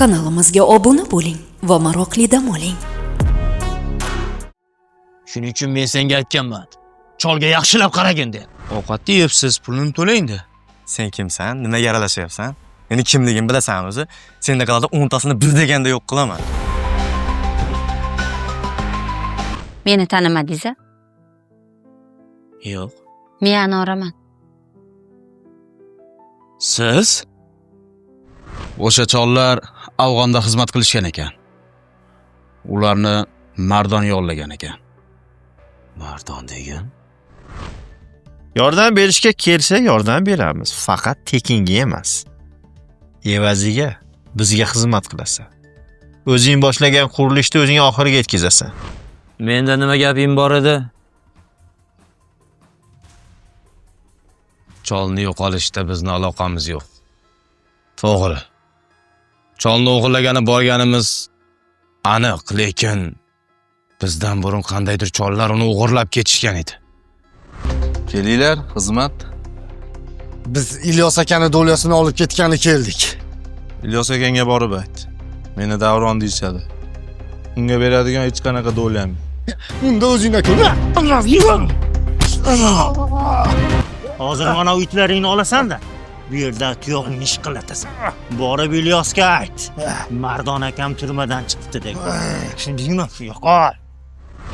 Kanalimizga obuna bo'ling va maroqli dam oling. Shuning uchun men senga aytganman. Cholga yaxshilab qaragin deb. Ovqatni yebsiz, pulini to'lang-da. Sen kimsan? Nimaga aralashyapsan? Meni kimligimni bilasan o'zi. Sendaqalarda o'ntasini bir deganda yo'q qilaman. Meni tanimadingiz a? Yo'q. Men Anoraman. Siz? O'sha chollar Afg'onda xizmat qilishgan ekan. Ularni Mardon yollagan ekan. Mardon degan. Yordam berishga kelsa yordam beramiz, faqat tekinga emas. Evaziga bizga xizmat qilasan. O'zing boshlagan qurilishni o'zing oxiriga yetkazasan. Menda nima gaping bor edi? Cholni yo'qolishda bizni aloqamiz yo'q. To'g'ri. Cholni o'g'irlagani borganimiz aniq, lekin bizdan burun qandaydir chollar uni o'g'irlab ketishgan edi. Kelinglar, xizmat. Biz Ilyos akani dolyasini olib ketgani keldik. Ilyos akangga borib ayt. Meni Davron deyishadi. Unga beradigan hech qanaqa dolyam yo'q. Unda o'zingdan ko'r. Hozir mana u itlaringni olasan-da, bu yerda tuyog'ingni shiqillatasan. Borib Ilyosga ayt. Mardon akam turmadan chiqibdi deb. Tushundingmi? Yo'qol.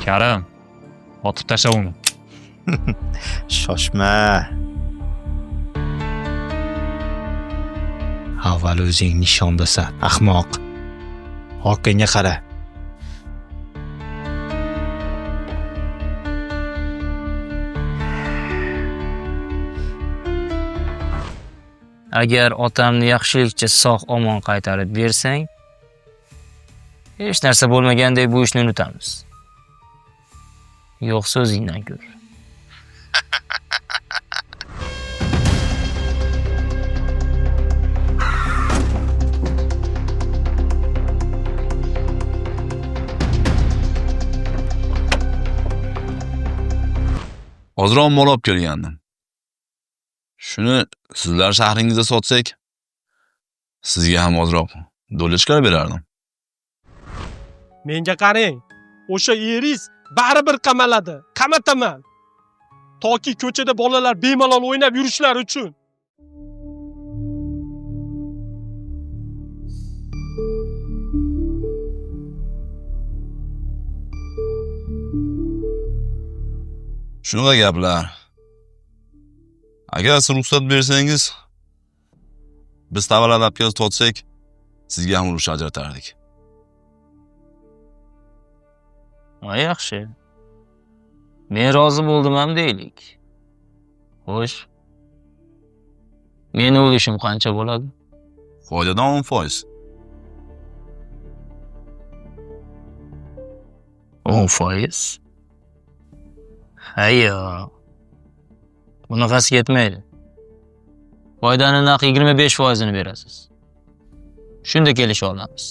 Karim, otib tasha uni. Shoshma. Avval o'zing nishondasan, ahmoq. Orqangga qara. Agar otamni yaxshilikcha sog' omon qaytarib bersang, hech narsa bo'lmagandek bu ishni unutamiz. Yo'qsa o'zingdan ko'r. Ozroq mol olib kelgandim. Shuni sizlar shahringizda sotsak, sizga ham ozroq dolya chiqarib berardim. Menga qarang, o'sha eriz baribir qamaladi. Qamataman. Toki ko'chada bolalar bemalol o'ynab yurishlari uchun. Shunaqa gaplar. Agar siz ruxsat bersangiz, biz tovarlarni olib kelib sotsak, sizga ham ulush ajratardik. Ha, yaxshi. Men rozi bo'ldim ham deylik. Xo'sh. Meni ulushim qancha bo'ladi? Foydadan 10%. 10%? Ha, yo'q. Bunaqasi ketmaydi. Foydani naq 25%ini berasiz. Shunda kelisha olamiz.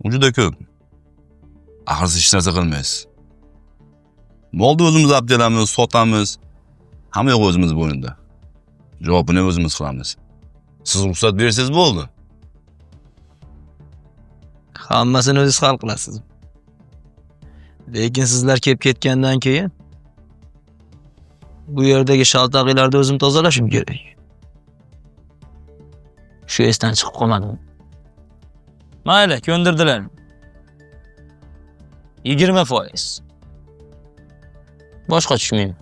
U juda ko'p. Axir siz hech narsa qilmaysiz. Molni o'zimiz olib kelamiz, sotamiz. Hamma yo'q o'zimiz bo'ynida. Javobini o'zimiz qilamiz. Siz ruxsat bersangiz bo'ldi. Hammasini o'zingiz hal qilasiz. Lekin sizlar kelib ketgandan keyin bu yerdagi shaltaqiylarni o'zim tozalashim kerak. Shu esdan chiqib qolmadim. Mayli, ko'ndirdilar. 20%. Boshqa tushmayman.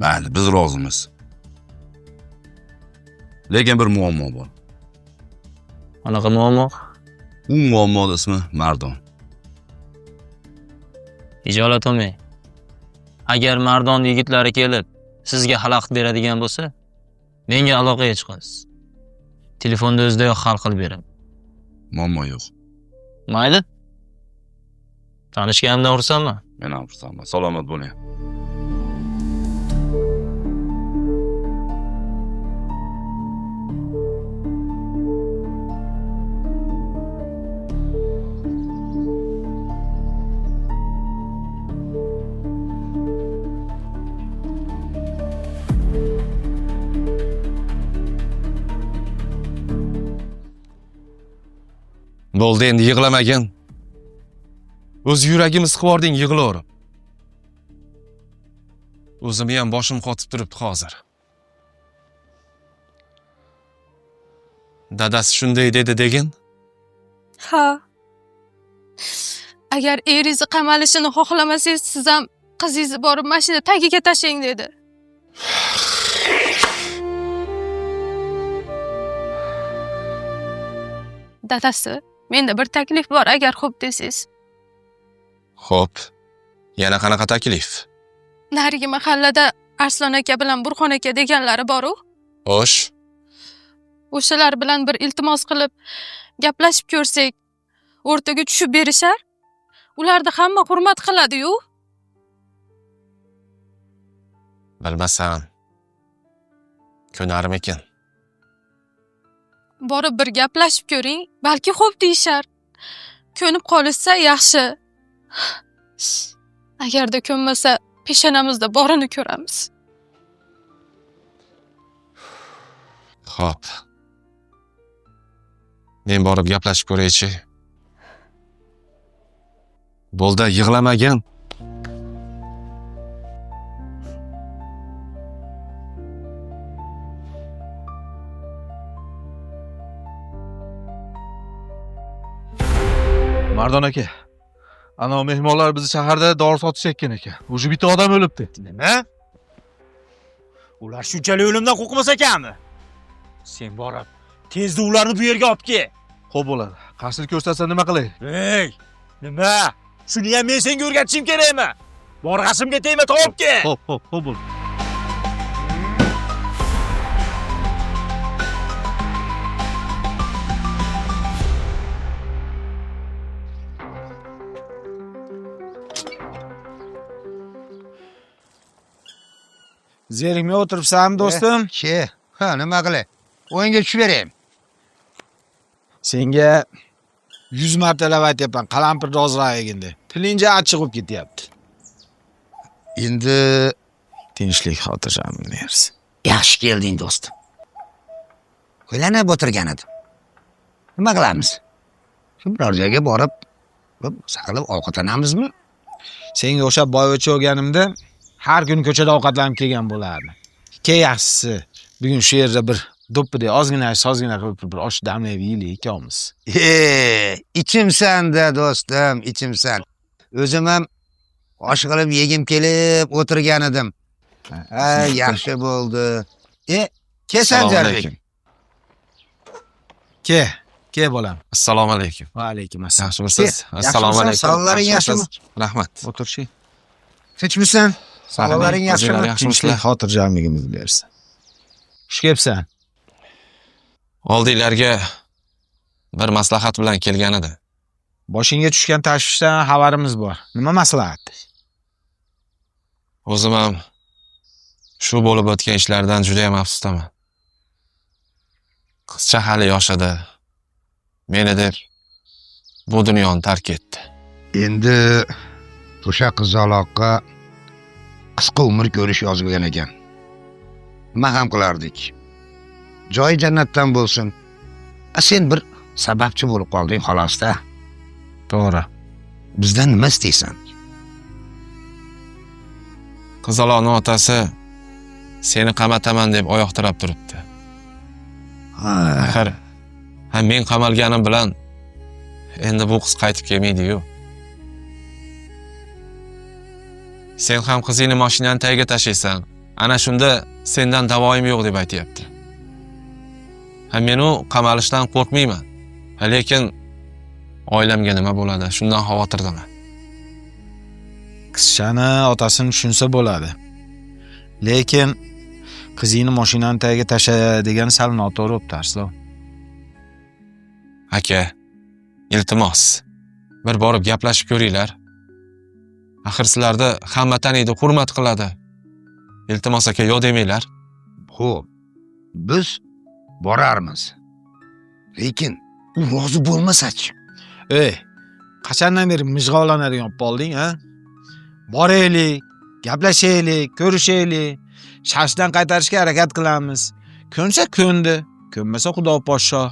Mayli, biz rozimiz. Lekin bir muammo bor. Qanaqa muammo? U muammoni ismi Mardon. Hijolat olmang. Agar Mardon yigitlari kelib sizga xalaqit beradigan bo'lsa, menga aloqaga chiqasiz. Telefonda o'zidayoq hal qilib beraman. Muammo yo'q. Mayli. Tanishganimdan xursandman. Men ham xursandman. Salomat bo'ling. Bo'ldi, endi yig'lamagin. O'z yuragimni siqib yubording yig'laverib. O'zimni ham boshim qotib turibdi hozir. Dadasi shunday dedi degin? Ha. Agar eringizni qamalishini xohlamasangiz, siz ham qizingizni borib mashina tagiga tashlang dedi. Dadasi, menda bir taklif bor, agar xo'p desangiz. Xo'p. Yana qanaqa taklif? Narigi mahallada Arslon aka bilan Burxon aka deganlari bor-u. Xo'sh. O'shalar bilan bir iltimos qilib gaplashib ko'rsak, o'rtaga tushib berishar. Ularni hamma hurmat qiladi-yu. Bilmasam, ko'narmikin? Borib bir gaplashib ko'ring, balki xo'p deyishar. Ko'nib qolishsa yaxshi. Agarda ko'nmasa, peshonamizda borini ko'ramiz. Xo'p. Men borib gaplashib ko'raychi. Bo'ldi, yig'lamagin. Mardon aka, ana mehmonlar bizni shaharda dori sotishayotgan ekan. O'sha bitta odam o'libdi. Nima? Ular shunchalik o'limdan qo'rqmas ekanmi? Sen borib tezda ularni bu yerga olib kel. Xo'p bo'ladi. Qarshilik ko'rsatsa nima qilay? Ey, nima? Shuni ham men senga o'rgatishim kerakmi? Bor g'ashimga tegma, topib kel. Xo'p, xo'p, xo'p bo'ldi. Zerikmay o'tiribsanmi do'stim? Che, ha, nima qilay? O'yinga tushib beraymi? Senga 100 martalab aytyapman, qalampirni ozroq yegin deb. Tiling achchiq bo'lib ketyapti. Endi tinchlik xotirjamlik bersin. Yaxshi kelding do'stim. O'ylanib o'tirgan edim. Nima qilamiz? Shu biror joyga borib, saqlab ovqatlanamizmi? Senga o'xshab boyvachcha bo'lganimda har kuni ko'chada ovqatlanib kelgan bo'lardim. Ke yaxshisi, bugun shu yerda bir do'ppidek ozgina sozgina qilib bir osh damlab yeylik ikkovimiz. Ichimsan-da do'stim, ichimsan. O'zim ham osh qilib yegim kelib o'tirgan edim. Ha, yaxshi bo'ldi. Kelsan Jarbek. Ke, ke bolam. Assalomu alaykum. Va alaykum assalom. Yaxshimisiz? Assalomu alaykum. Sog'liqlaring yaxshimi? Rahmat. O'tirchi. Tinchmisan? Sog'liqlaring yaxshimi? Tinchlik xotirjamligimizni bersin. Xush kelibsan. Oldinglarga bir maslahat bilan kelgan edi. Boshingga tushgan tashvishdan xabarimiz bor. Nima maslahat? O'zim ham shu bo'lib o'tgan ishlardan juda ham afsusdaman. Qizcha hali yosh edi. Meni deb bu dunyoni tark etdi. Endi o'sha qizaloqqa qisqa umr ko'rish yozilgan ekan. Nima ham qilardik? Joyi jannatdan bo'lsin. Sen bir sababchi bo'lib qolding xolosda. To'g'ri. Bizdan nima istaysan? Qizaloqning otasi seni qamataman deb oyoq tirab turibdi. Axir, ha men qamalganim bilan endi bu qiz qaytib kelmaydi-yu. Sen ham qizingni mashinani tagiga tashlaysan. Ana shunda sendan davoyim yo'q deb aytayapti. Ha men u qamalishdan qo'rqmayman. Lekin oilamga nima bo'ladi? Shundan xavotirdaman. Qizchani otasini tushunsa bo'ladi. Lekin qizingni mashinani tagiga tasha degani sal noto'g'ri bo'libdi, Arslon. Aka, iltimos, bir borib gaplashib ko'ringlar. Axir sizlarda hamma taniydi, hurmat qiladi. Iltimos aka, yo'q demanglar. Xo'p, biz borarmiz. Lekin u rozi bo'lmasa-chi? Ey, qachondan beri mijg'ovlanadigan bo'lib qolding, ha? Boraylik, gaplashaylik, ko'rishaylik, shashdan qaytarishga harakat qilamiz. Ko'nsa ko'ndi, ko'nmasa Xudo podshoh.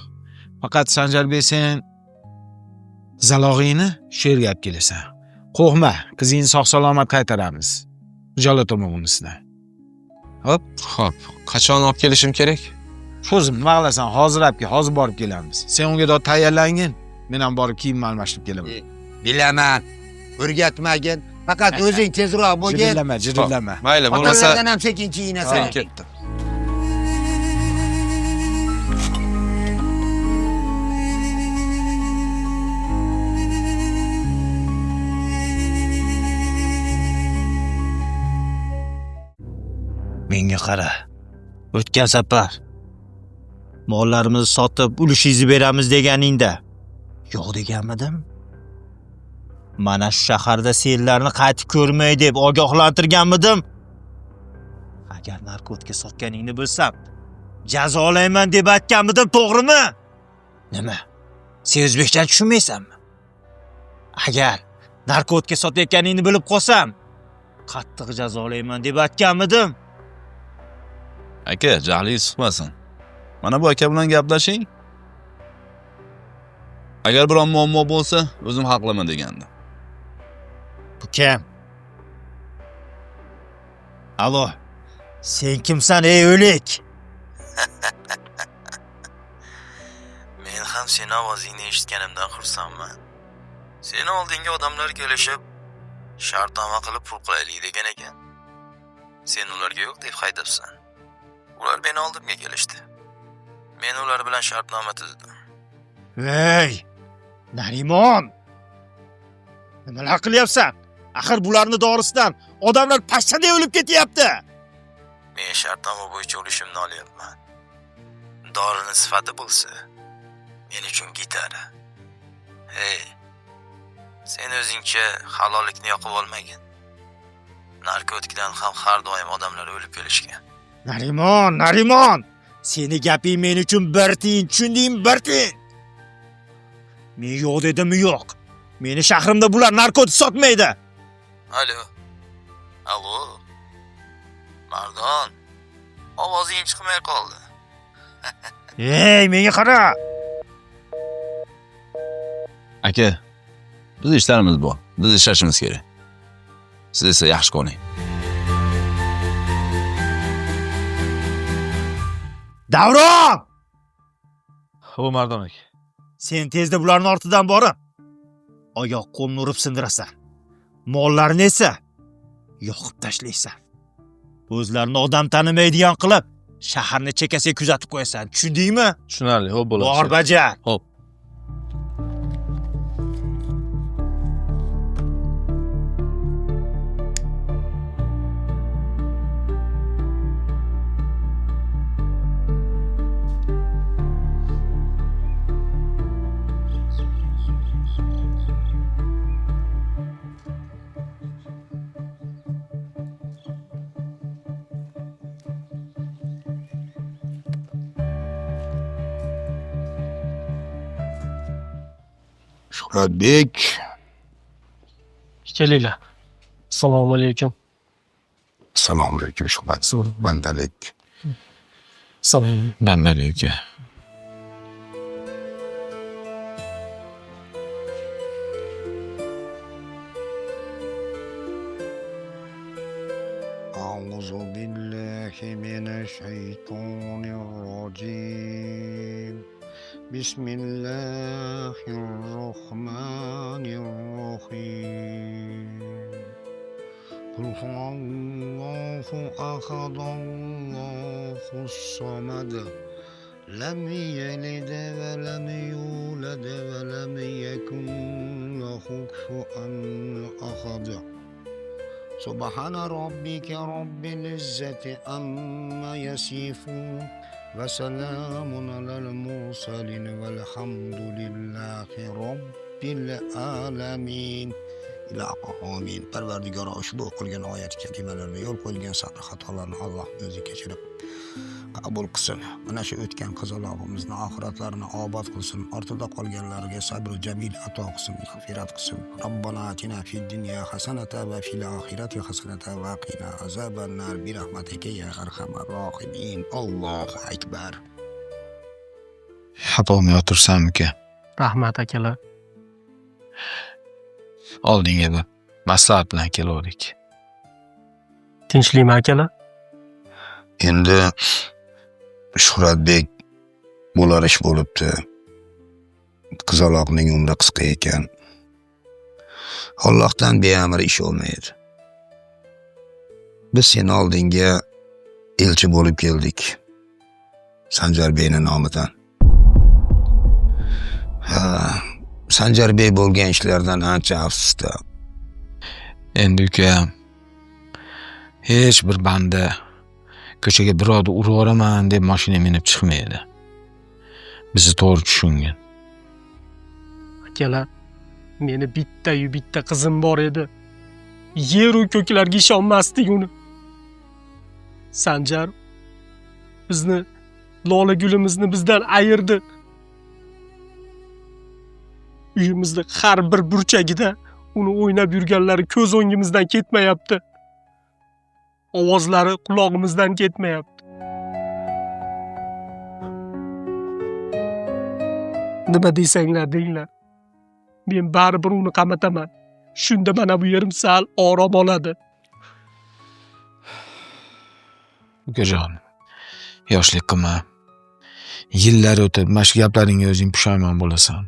Faqat Sanjarbek sen Qizalog'ingni shu yerga olib kelasan. Qo'rqma, qizingni sog' salomat qaytaramiz. Xijolat bo'lma bunisidan. Hop. Xo'p, qachon olib kelishim kerak? Ko'zim nima qilasan? Hozir olib kel, hozir borib kelamiz. Sen unga dod tayyorlangin. Men ham borib kiyimni almashtirib kelaman. Bilaman. O'rgatmagin. Faqat o'zing tezroq bo'lgin. Jirillama, jirillama. Mayli, bo'lmasa Xotinlardan ham sekin kiyinasan. Men ketdim. Menga qara. O'tgan safar mollarimizni sotib ulushingizni beramiz deganingda yo'q deganmidim? Mana shu shaharda senlarni qaytib ko'rmay deb ogohlantirganmidim? Agar narkotika sotganingni bilsam, jazolayman deb aytganmidim, to'g'rimi? Nima? Sen o'zbekchani tushunmaysanmi? Agar narkotika sotayotganingni bilib qolsam, qattiq jazolayman deb aytganmidim? Aka, jahlingiz chiqmasin. Mana bu aka bilan gaplashing. Agar biror muammo bo'lsa, o'zim hal qilaman degandi. Bu kim? Alo. Sen kimsan ey o'lik? Men ham seni ovozingni eshitganimdan xursandman. Seni oldinga odamlar kelishib, shartnoma qilib pul qilaylik degan ekan. Sen ularga yo'q deb haydabsan. Ular meni oldimga kelishdi. Men ular bilan shartnoma tuzdim. Ey, Narimon! Nimalar qilyapsan? Axir bularni dorisidan odamlar pashshaday o'lib ketyapti. Men shartnoma bo'yicha ulushimni olyapman. Dorini sifati bo'lsa, men uchun gitara. Hey, sen o'zingcha halollikni yoqib olmagin. Narkotikdan ham har doim odamlar o'lib kelishgan. Narimon, Narimon! Seni gaping men uchun bir tiyin, tushundingmi, bir tiyin. Men yo'q dedimmi yo'q. Meni shahrimda bular narkotik sotmaydi. Alo. Alo. Mardon. Ovozing chiqmay qoldi. Ey, menga qara. Aka, biz ishlarimiz bor. Biz ishlashimiz kerak. Siz esa yaxshi qoling. Davron! Ho, Mardon aka. Sen tezda bularning ortidan borib, oyoq qo'lni urib sindirasan. Mollarni esa yoqib tashlaysan. O'zlarini odam tanimaydigan qilib, shaharni chekkasiga kuzatib qo'yasan. Tushundingmi? Tushunarli, xo'p bo'ladi. Bor bajar. Xo'p. Shuhratbek. Kelinglar. Assalomu alaykum. Assalomu alaykum Shuhrat. Bandalik. Salom. Bandalik aka. A'udhu billahi minash shaytonir rojim. Bismillahirrohmanirrohim. Qul huvallohu ahad, Allohus samad. Lam yalid va lam yulad va lam yakun lahu kufuwan ahad. Subhana robbika robbil izzati amma yasifun. Va salamun alal mursalin valhamdulillahi robbil alamin. Ilohi amin. Parvardigoro ushbu o'qilgan oyat kalimalarni yo'l qo'yilgan sabr xatolarni Alloh o'zi kechirib qabul qilsin. Mana shu o'tgan qizalog'imizni oxiratlarini obod qilsin. Ortida qolganlarga sabr jamil ato qilsin, mag'firat qilsin. Robbana atina fid dunya hasanata va fil oxirati hasanata va qina azabannar bi rahmatika ya arhamar rohimin. Allohu akbar. Xafa olmay o'tirsammikan? Rahmat akalar. Oldinga bir maslahat bilan keluvdik. Tinchlikmi akalar? Endi Shuhratbek bo'lar ish bo'libdi. Qizaloqning umri qisqa ekan. Allohdan beamr ish olmaydi. Biz seni oldinga elchi bo'lib keldik. Sanjarbeyning nomidan. Ha, Sanjarbey bo'lgan ishlardan ancha afsusda. Endi ukam, hech bir banda ko'chaga birovni urib yuboraman deb mashina minib chiqmaydi. Bizni to'g'ri tushungin. Akalar, meni bitta-yu bitta qizim bor edi. Yer u ko'klarga ishonmasdik uni. Sanjar bizni, Lola gulimizni bizdan ayirdi. Uyimizda har bir burchagida uni o'ynab yurganlari ko'z o'ngimizdan ketmayapti. Ovozlari qulog'imizdan ketmayapti. Nima desanglar denglar. Men baribir uni qamataman. Shunda mana bu yerim sal orom oladi. Ukajon, yoshlik qilma. Yillar o'tib mana shu gaplaringga o'zing pushaymon bo'lasan.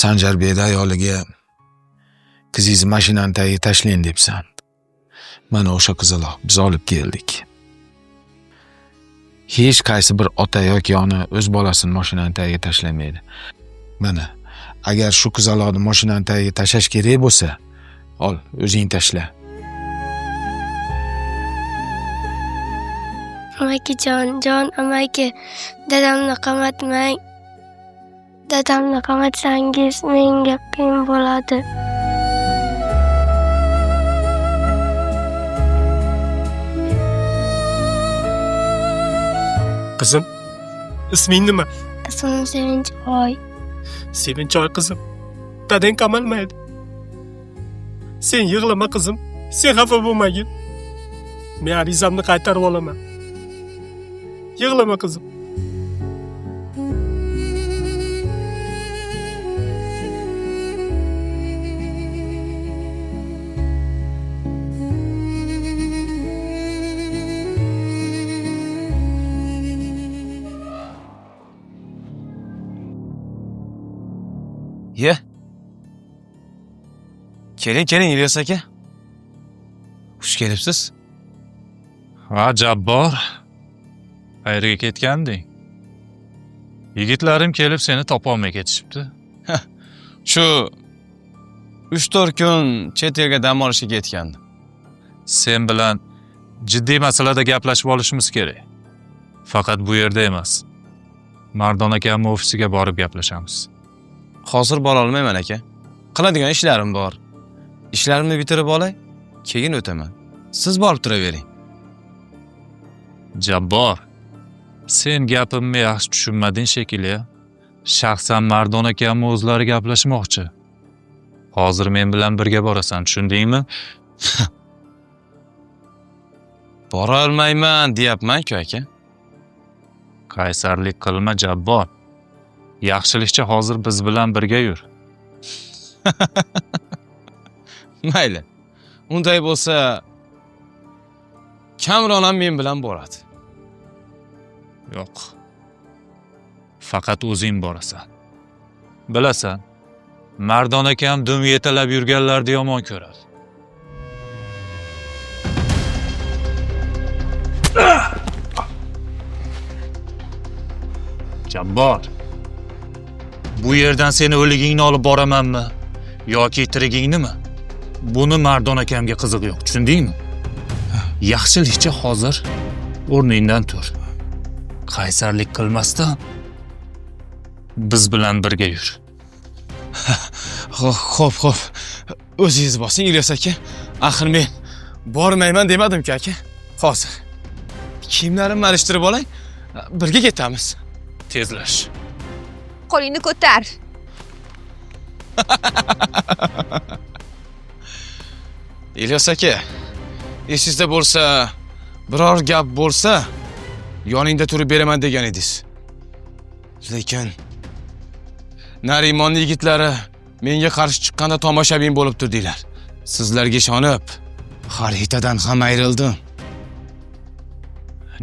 Sanjarbeyda ayoliga qizingizni mashinani tagiga tashlang debsan. Mana o'sha qizaloq biz olib keldik. Hech qaysi bir ota yoki ona o'z bolasini mashinani tagiga tashlamaydi. Mana agar shu qizaloqni mashinani tagiga tashlash kerak bo'lsa, ol, o'zing tashla. Amakijon, jon amaki, dadamni qamatmang. Dadamni qamatsangiz menga qiyin bo'ladi. Qizim, isming nima? Ismim Sevinchoy. Sevinchoy qizim, dadang qamalmaydi. Sen yig'lama qizim, sen xafa bo'lmagin. Men arizamni qaytarib olaman. Yig'lama qizim. Ye. Keling, keling İlyos aka. Xush kelibsiz. Ha, Jabbor. Qayerga ketganding? Yigitlarim kelib seni topolmay ketishibdi. Shu 3-4 kun chet elga dam olishga ketgandim. Sen bilan jiddiy masalada gaplashib olishimiz kerak. Faqat bu yerda emas. Mardon akamning ofisiga borib gaplashamiz. Hozir bora olmayman aka. Qiladigan ishlarim bor. Ishlarimni bitirib olay, keyin o'taman. Siz borib turavering. Jabbor, sen gapimni yaxshi tushunmading shekilli. Shaxsan Mardon akamni o'zlari gaplashmoqchi. Hozir men bilan birga borasan, tushundingmi? Bora olmayman deyapman-ku aka. Qaysarlik qilma Jabbor. Yaxshilikcha hozir biz bilan birga yur. Mayli. Unday bo'lsa Kamron ham men bilan boradi. Yo'q. Faqat o'zing borasan. Bilasan, Mardon akam dum yetalab yurganlarni yomon ko'radi. Jabbor, bu yerdan seni o'ligingni olib boramanmi yoki tirigingnimi? Buni Mardon akamga qizig'i yo'q, tushundingmi? Yaxshilikcha hozir o'rningdan tur. Qaysarlik qilmasdan biz bilan birga yur. Xo'p, xo'p. O'zingiz bosing İlyos aka. Axir men bormayman demadim-ku aka. Hozir kiyimlarimni alishtirib olay, birga ketamiz. Tezlash. Qo'lingni ko'tar. İlyos aka, esingizda bo'lsa, biror gap bo'lsa, yoningda turib beraman degan edingiz. Lekin Narimonning yigitlari Menga qarshi chiqqanda tomoshabin bo'lib turdinglar. Sizlarga ishonib, xaritadan ham ayrildim.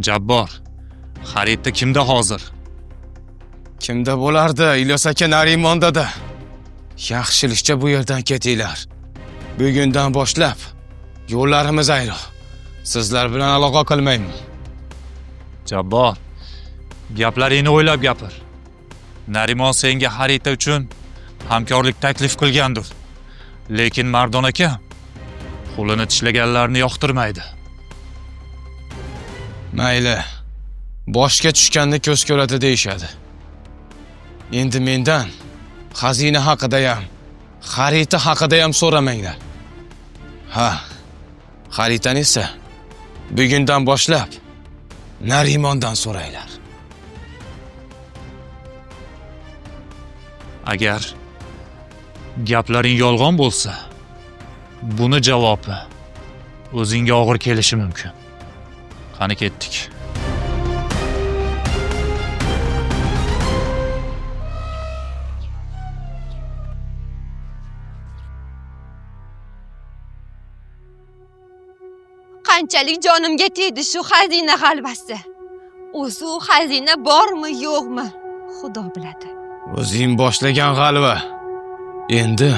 Jabbor, xarita kimda hozir? Kimda bo'lardi? Ilyos aka Narimonda-da. Yaxshilikcha bu yerdan ketinglar. Bugundan boshlab yo'llarimiz ayro. Sizlar bilan aloqa qilmayman. Jabbor, gaplaringni o'ylab gapir. Narimon senga xarita uchun hamkorlik taklif qilgandir. Lekin Mardon aka qo'lini tishlaganlarni yoqtirmaydi. Mayli. Boshga tushganni ko'z ko'radi deyishadi. Endi mendan xazina haqida ham, xarita haqida ham so'ramanglar. Ha, xaritani esa bugundan boshlab Narimondan so'ranglar. Agar gaplaring yolg'on bo'lsa, buni javobi o'zingga og'ir kelishi mumkin. Qani ketdik. Qanchalik jonimga tegdi shu xazina g'alvasi. O'zi u xazina bormi, yo'qmi, Xudo biladi. O'zing boshlagan g'alva. Endi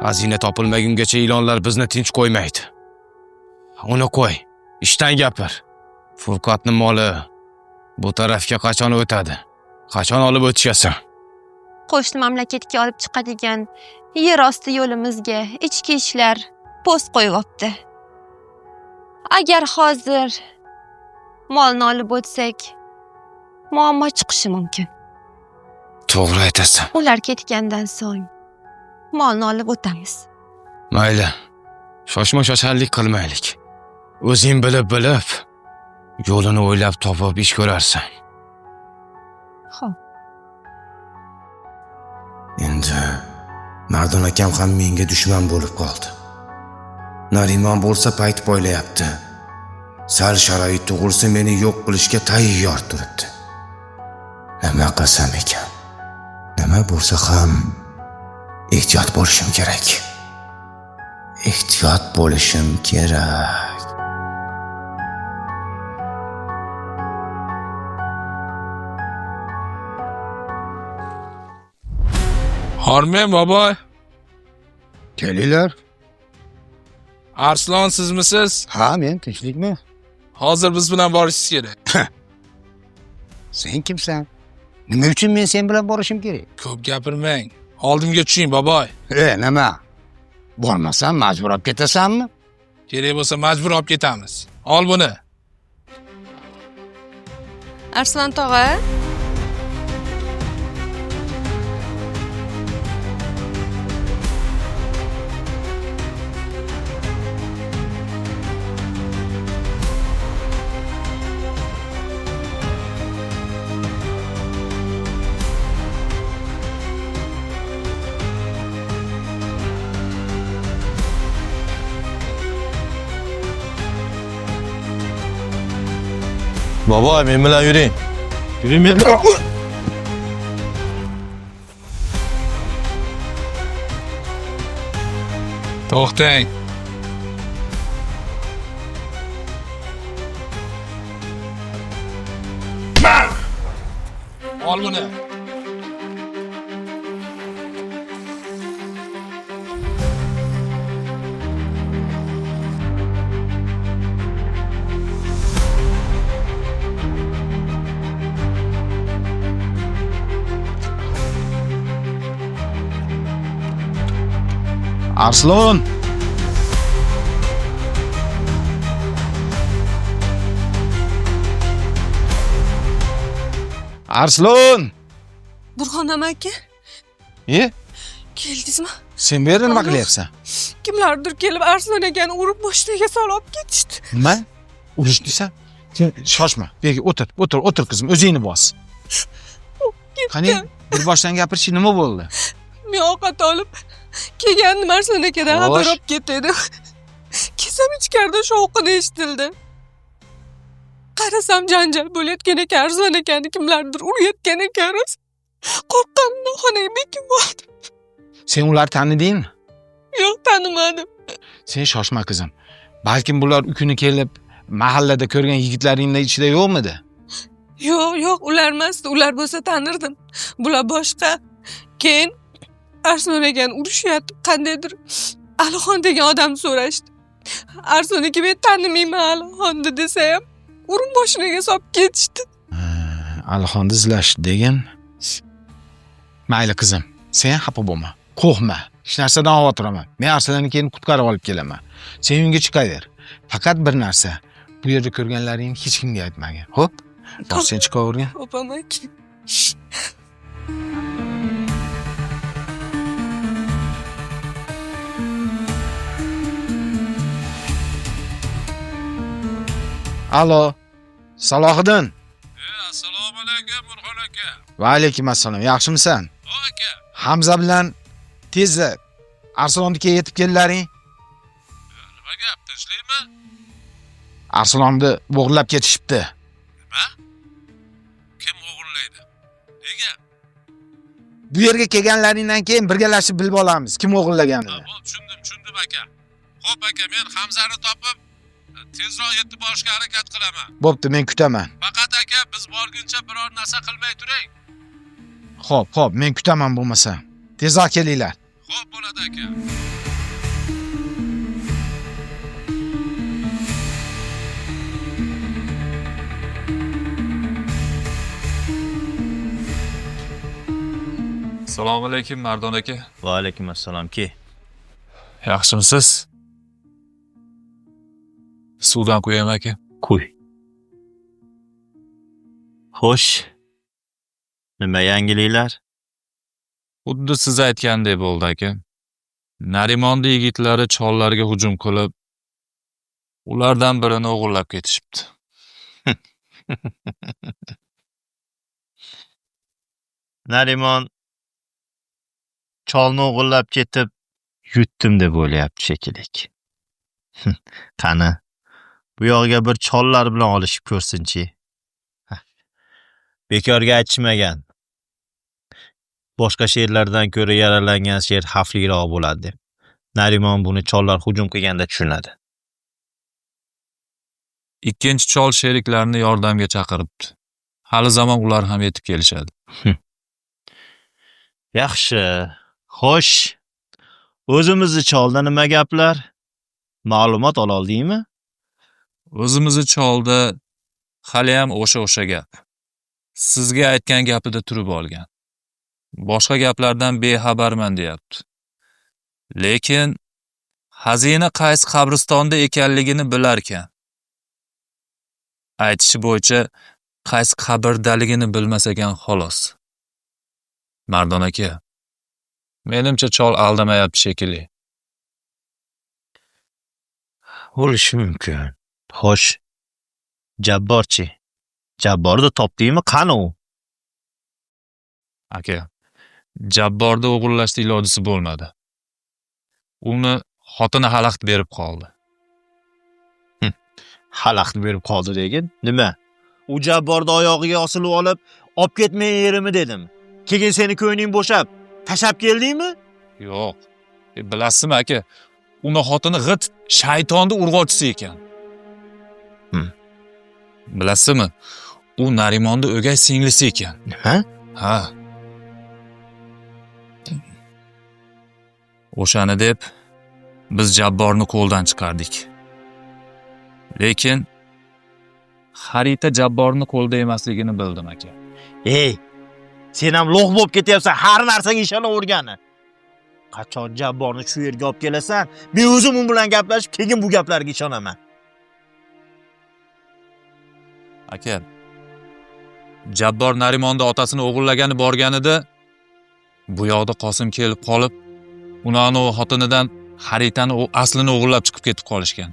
xazina topilmagungacha ilonlar bizni tinch qo'ymaydi. Uni qo'y, ishdan gapir. Furqatning moli bu tarafga qachon o'tadi? Qachon olib o'tishasan? Qo'shni mamlakatga olib chiqadigan yer osti yo'limizga ichki ishlar post qo'yibdi. Agar hozir molni olib o'tsak, muammo chiqishi mumkin. To'g'ri aytasan. Ular ketgandan so'ng molni olib o'tamiz. Mayli. Shoshma-shosharlik qilmaylik. O'zing bilib-bilib yo'lini o'ylab topib ish ko'rarsan. Xo'p. Endi Mardon akam ham menga dushman bo'lib qoldi. Narimon bo'lsa payt poylayapti. Sal sharoit tug'ilsa meni yo'q qilishga tayyor turibdi. Nima qilsam ekan? Nima bo'lsa ham ehtiyot bo'lishim kerak. Ehtiyot bo'lishim kerak. Hormang boboy. Kelinglar. Arslon sizmisiz? Ha, men. Tinchlikmi? Hozir biz bilan borishingiz kerak. Sen kimsan? Nima uchun men sen bilan borishim kerak? Ko'p gapirmang. Oldimga tushing boboy. Nima? Bormasam majbur olib ketasanmi? Kerak bo'lsa majbur olib ketamiz. Ol buni. Arslon tog'a. Boboy, men bilan yuring. Yuring men bilan. To'xtang. Ol buni. Arslon! Arslon! Burxon amaki. Keldingizmi? Sen bu yerda nima qilyapsan? Kimlardir kelib Arslon akani urib mashinaga solib ketishdi. Nima? Urishdiysan? Sen shoshma. Begi o'tir, o'tir, o'tir qizim, o'zingni bos. Qani, bir boshdan gapirishing nima bo'ldi? Men ovqat olib kelgandim, Arslon akadan xabar olib ketdim. Kelsam ichkarida shovqin eshitildi. Qarasam janjal bo'layotgan ekan, Arslon akani kimlardir urayotgan ekan. Qo'rqqanimdan xonaga bekinib oldim. Sen ularni tanidingmi? Yo'q, tanimadim. Sen shoshma qizim. Balkim bular u kuni kelib mahallada ko'rgan yigitlaringning ichida yo'qmidi? Yo'q, yo'q, ular emasdi. Ular bo'lsa tanirdim. Bular boshqa. Keyin Arslon akani urushyapti. Qandaydir Alixon degan odamni so'rashdi. Arslon aka men tanimayman Alixonni desa ham urib moshinaga solib ketishdi. Alixonni izlashdi degan. Mayli qizim, sen xafa bo'lma. Qo'rqma. Hech narsadan xavotir olma. Men Arslonni keyin qutqarib olib kelaman. Sen uyingga chiqaver. Faqat bir narsa, bu yerda ko'rganlaringni hech kimga aytmagin. Xo'p? Bor, sen chiqavergin. Xo'p, amaki. Alo, Salohiddin. Assalomu alaykum Burxon aka. Va alaykum assalom. Yaxshimisan? Aka. Hamza bilan tezda Arslonnikiga yetib kellaring. Nima gap, tinchlikmi? Arslonni o'g'irlab ketishibdi. Nima? Kim o'g'irlaydi? Nega? Bu yerga kelganlaringdan keyin birgalashib bilib olamiz kim o'g'irlaganini. Tushundim, aka. Xo'p aka, men Hamzani topib tezroq yetib borishga harakat qilaman. Bo'pti, men kutaman. Faqat aka, biz borguncha biror narsa qilmay turing. Xo'p, xo'p, men kutaman bo'lmasa. Tezroq kelinglar. Xo'p bo'ladi aka. Assalomu alaykum Mardon aka. Va alaykum assalom ki. Yaxshimisiz? Suvdan quyam aka. Quy. Xo'sh. Nima yangiliklar? Xuddi siz aytgandek bo'ldi aka. Narimonni yigitlari chollarga hujum qilib, ulardan birini o'g'irlab ketishibdi. Narimon cholni o'g'irlab ketib, yutdim deb o'ylayapti shekilli. Qani, bu yog'iga bir chollar bilan olishib ko'rsinchi. Bekorga aytishmagan. Boshqa sherlardan ko'ra yaralangan sher xavfliroq bo'ladi deb. Narimon buni chollar hujum qilganda tushunadi. Ikkinchi chol sheriklarini yordamga chaqiribdi. Hali zamon ular ham yetib kelishadi. Yaxshi. Xo'sh. O'zimizni cholda nima gaplar? Ma'lumot ola oldingmi? O'zimizni cholda hali ham o'sha gap. Sizga aytgan gapida turib olgan. Boshqa gaplardan bexabarman deyapti. Lekin xazina qaysi qabristonda ekanligini bilarkan. Aytishi bo'yicha qaysi qabrdaligini bilmas ekan xolos. Mardon aka, menimcha chol aldamayapti shekilli. Bo'lishi mumkin. Xo'sh, Jabborchi? Jabborni topdingmi? Qani u? Aka, Jabborni o'g'irlashda ilojisi bo'lmadi. Uni xotini xalaqit berib qoldi. Xalaqit berib qoldi degin? Nima? U Jabborni oyog'iga osilib olib, "Olib ketmang erimni" dedim. Keyin seni ko'ngling bo'shab, tashab keldingmi? Yo'q. Bilasizmi aka, uni xotini g'it shaytonni urg'ochisi ekan. Bilasizmi? U Narimonni o'gay singlisi ekan. Nima? Ha. O'shani deb biz Jabborni qo'ldan chiqardik. Lekin xarita Jabborni qo'lda emasligini bildim aka. Ey, sen ham lo'q bo'lib ketyapsan, har narsaga ishonavergani. Qachon Jabborni shu yerga olib kelasan? Men o'zim u bilan gaplashib, keyin bu gaplarga ishonaman. Aka, Jabbor Narimonni otasini o'g'irlagani borganida bu yoqda Qosim kelib qolib, uni xotinidan xaritani aslini o'g'irlab chiqib ketib qolishgan.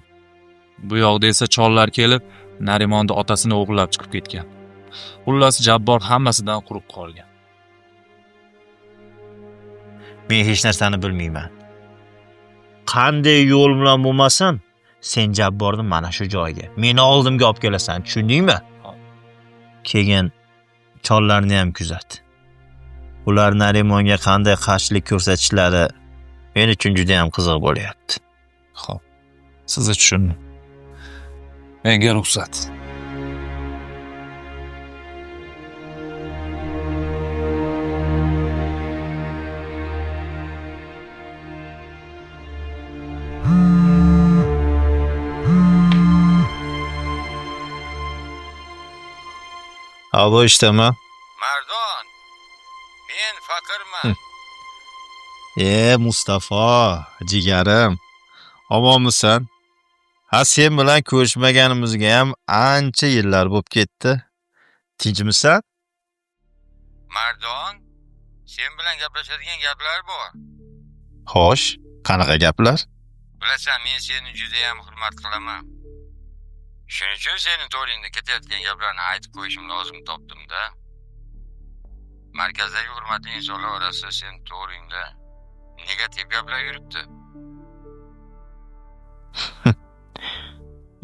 Bu yoqda esa chollar kelib Narimonni otasini o'g'irlab chiqib ketgan. Xullas, Jabbor hammasidan quruq qolgan. Men hech narsani bilmayman. Qanday yo'l bilan bo'lmasin, sen Jabborni mana shu joyga, meni oldimga olib kelasan, tushundingmi? Keyin chollarni ham kuzat. Ular Narimonga qanday qarshilik ko'rsatishlari men uchun juda ham qiziq bo'lyapti. Xo'p, sizni tushundim. Menga ruxsat. Alo, ishlaman. Mardon, men faqirman. Mustafo, jigarim. Omonmisan? Ha, sen bilan ko'rishmaganimizga ham ancha yillar bo'lib ketdi. Tinchmisan? Mardon, sen bilan gaplashadigan gaplar bor. Xo'sh, qanaqa gaplar? Bilasan, men seni juda ham hurmat qilaman. Shuning uchun seni to'ringda ketayotgan gaplarni aytib qo'yishim lozim topdim-da. Markazdagi hurmatli insonlar orasida sen to'ringda negativ gaplar yuribdi.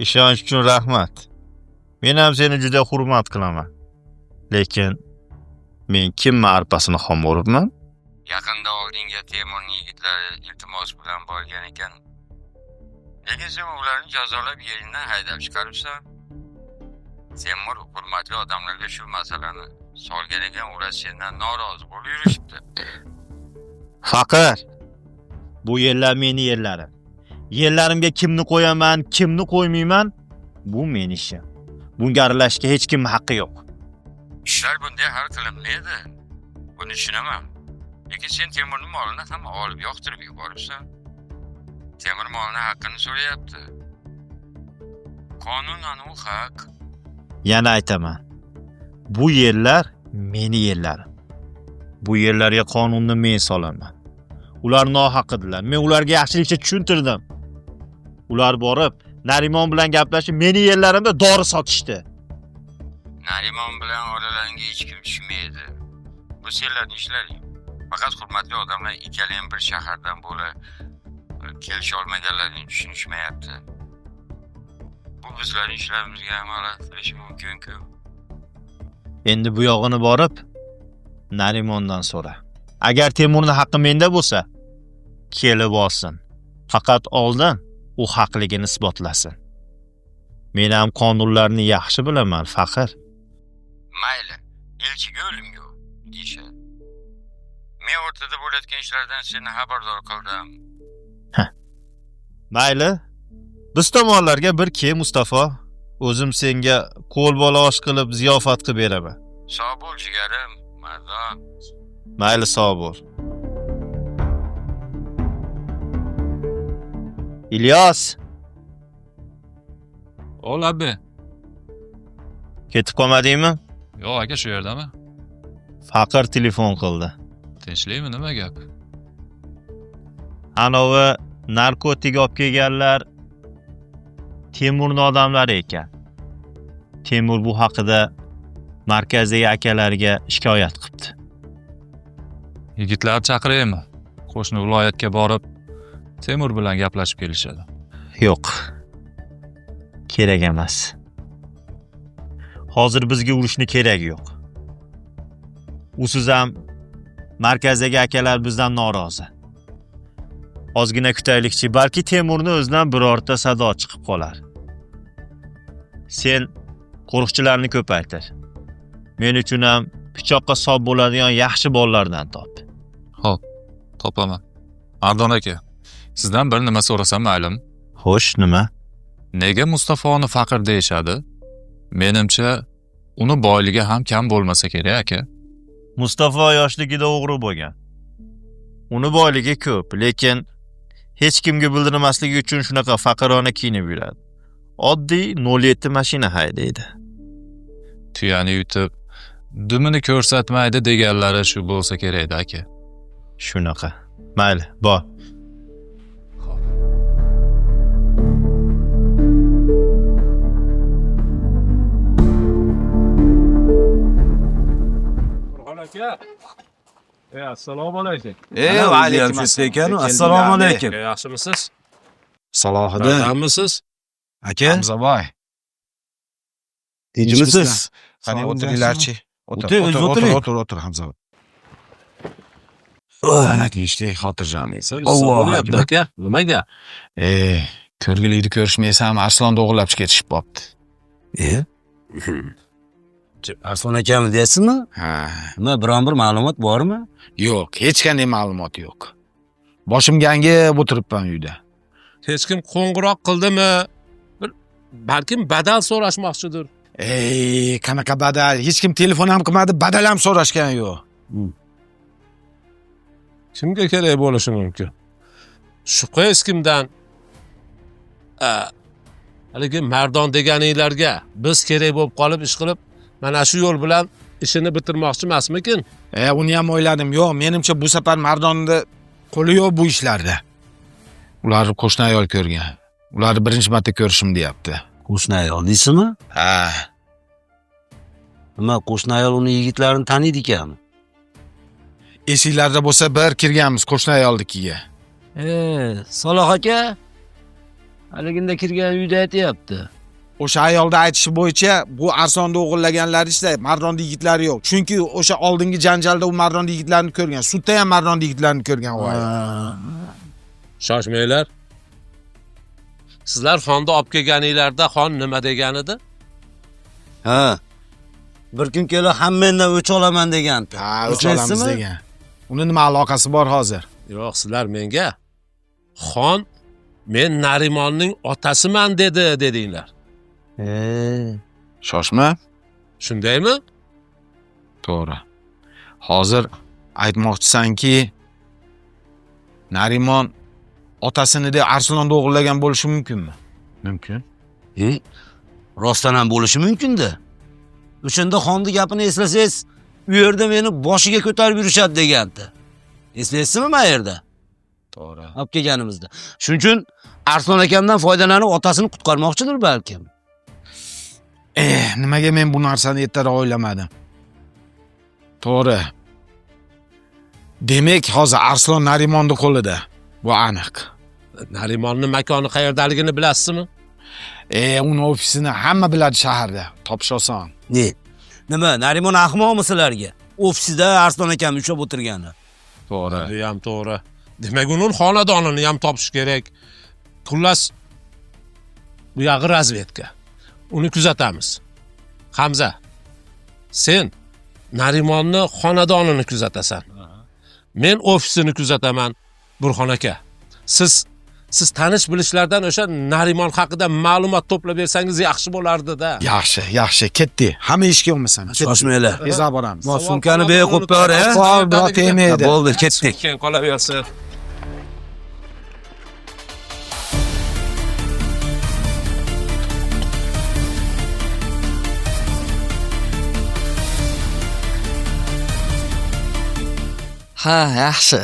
Ishonch uchun rahmat. Men ham seni juda hurmat qilaman. Lekin men kimni arpasini xom o'ribman? Yaqinda oldinga Temurning yigitlari iltimos bilan borgan ekan. Lekin sen ularni jazolab yerinden haydab chiqaribsan. Temur hurmatli odamlarga shu masalani solgan ekan, ular sendan norozi bo'lib yurishibdi. Faqir, bu yerlar meni yerlarim. Yerlarimga kimni qo'yaman, kimni qo'ymayman, bu meni ishim. Bunga aralashishga hech kimning haqqi yo'q. Ishlar bunday hal qilinmaydi. Buni tushunaman. Lekin sen Temurning molini ham olib yoqtirib yuboribsan. Temur molini haqqini so'rayapti. Qonunan u haq. Yana aytaman. Bu yerlar meni yerlarim. Bu yerlarga qonunni men solaman. Ular nohaq edilar. Men ularga yaxshilikcha tushuntirdim. Ular borib Narimon bilan gaplashib, meni yerlarimda dori sotishdi. Narimon bilan oralaringga hech kim tushmaydi. Bu senlarning ishlaring. Faqat hurmatli odamlar ikkalang bir shahardan bo'la kelisha olmaganlarini tushunishmayapti. Bu bizlarning ishlarimizga amal qilishi mumkin-ku. Endi bu yog'ini borib Narimondan so'ra. Agar Temurning haqqi menda bo'lsa, kelib olsin. Faqat oldin u haqligini isbotlasin. Men ham qonunlarni yaxshi bilaman, faqir. Mayli, elchiga o'lim yo'q, deyishadi. Men o'rtada bo'layotgan ishlardan seni xabardor qildim. Mayli, biz tomonlarga bir ke Mustafo, o'zim senga qo'l bola osh qilib ziyofat qilib beraman. Sog' bo'l jigarim, Mardon. Mayli, sog' bo'l. İlyos. Ol abi. Ketib qolmadingmi? Yo'q aka, shu yerdami? Faqir telefon qildi. Tinchlikmi, nima gap? Anovi narkotik olib kelganlar Temurning odamlari ekan. Temur bu haqida markazdagi akalarga shikoyat qilibdi. Yigitlar chaqiraymi? Qo'shni viloyatga borib Temur bilan gaplashib kelishadi. Yo'q. Kerak emas. Hozir bizga urushni keragi yo'q. Usiz ham markazdagi akalar bizdan norozi. Ozgina kutaylikchi, balki Temurni o'zidan birorta sado chiqib qolar. Sen qo'riqchilarni ko'paytir. Men uchun ham pichoqqa sop bo'ladigan yaxshi bolalardan top. Xo'p, topaman. Mardon aka, sizdan bir nima so'rasam maylimi? Xo'sh, nima? Nega Mustafoni faqir deyishadi? Menimcha, uni boyligi ham kam bo'lmasa kerak aka. Mustafo yoshligida o'g'ri bo'lgan. Uni boyligi ko'p, lekin hech kimga bildirmasligi uchun shunaqa faqirona kiyinib yuradi. Oddiy 07 mashina haydaydi. Tuyani yutib, dumini ko'rsatmaydi deganlari shu bo'lsa kerak aka. Shunaqa. Mayli, bor. Aka. Assalomu alaykum. Va alaykum assalom. Assalomu alaykum. Yaxshimisiz? Salohiddin. Yaxshimisiz? Aka. Hamzaboy. Tinchmisiz? Qani o'tiringlarchi. O'tir, O'tir, o'tir, o'tiring. o'tir, o'tir, Hamzaboy. Tinchlik, xotirjamlik. Allohu aka, nimaga? Ko'rgilikni ko'rishmaysan, Arslonni o'g'irlab ketishib bo'pti. Arslon akami deyapsizmi? Ha. Nima, biron bir ma'lumot bormi? Yo'q, hech qanday ma'lumot yo'q. Boshim gangib o'tiribman uyda. Hech kim qo'ng'iroq qildimi? Bir balkim badal so'rashmoqchidir. Ey, qanaqa badal? Hech kim telefon ham qilmadi, badal ham so'rashgan yo'q. Kimga kerak bo'lishi mumkin? Shubha hech kimdan. Haligi Mardon deganinglarga biz kerak bo'lib qolib ish qilib, mana shu yo'l bilan ishini bitirmoqchi emasmikin? Uni ham o'yladim. Yo'q, menimcha bu safar Mardonni qo'li yo'q bu ishlarda. Ularni qo'shni ayol ko'rgan. Ularni birinchi marta ko'rishim deyapti. Qo'shni ayol deysizmi? Ha. Nima, qo'shni ayol uni yigitlarini taniydi ekanmi? Esinglarda bo'lsa bir kirganmiz qo'shni ayolnikiga. Saloh aka haliginda kirgan uyda aytyapti. O'sha ayolda aytishi bo'yicha bu Arslonni o'g'irlaganlar ichida Mardonni yigitlari yo'q. Chunki o'sha oldingi janjalda u Mardonni yigitlarini ko'rgan. Sudda ham Mardonni yigitlarini ko'rgan u ayol. Shoshmanglar. Sizlar xonni olib kelganinglarda xon nima degan edi? Ha. Bir kun kelib hammandan o'ch olaman degan. Ha, o'ch olamiz degan. Uni nima aloqasi bor hozir? Yo'q, sizlar menga xon men Narimonning otasiman dedi dedinglar. Shoshma. Shundaymi? To'g'ri. Hozir aytmoqchisanki, Narimon otasini deb Arslonni o'g'irlagan bo'lishi mumkinmi? Mumkin. Rostdan ham bo'lishi mumkin-da. O'shanda xonni gapini eslasangiz, u yerda meni boshiga ko'tarib yurishadi degandi. Eslaysizmi men yerda? To'g'ri. Olib kelganimizda. Shuning uchun Arslon akamdan foydalanib otasini qutqarmoqchidir balkim. Nimaga men bu narsani ertaroq o'ylamadim? To'g'ri. Demak, hozir Arslon Narimonning qo'lida. Bu aniq. Narimonning makoni qayerdaligini bilasizmi? Uni ofisini hamma biladi shaharda. Topish oson. Ne? Nima, Narimon ahmoqmi sizlarga? Ofisida Arslon akam ushlab o'tirgani. To'g'ri. Bu ham to'g'ri. Demak, uning xonadonini ham topish kerak. Xullas, bu yog'i razvedka. Uni kuzatamiz. Hamza, sen Narimonni xonadonini kuzatasan. Men ofisini kuzataman, Burxon aka. Siz tanish bilishlardan o'sha Narimon haqida ma'lumot to'plab bersangiz yaxshi bo'lardi-da. Yaxshi, yaxshi, ketdi. Hamma ishga olmasan. Shoshmanglar. Tezroq boramiz. Mo sumkani bu yerga qo'yib ber, ha? Sog', biror tegmaydi. Bo'ldi, ketdik. Keyin qolaversin. Ha, yaxshi.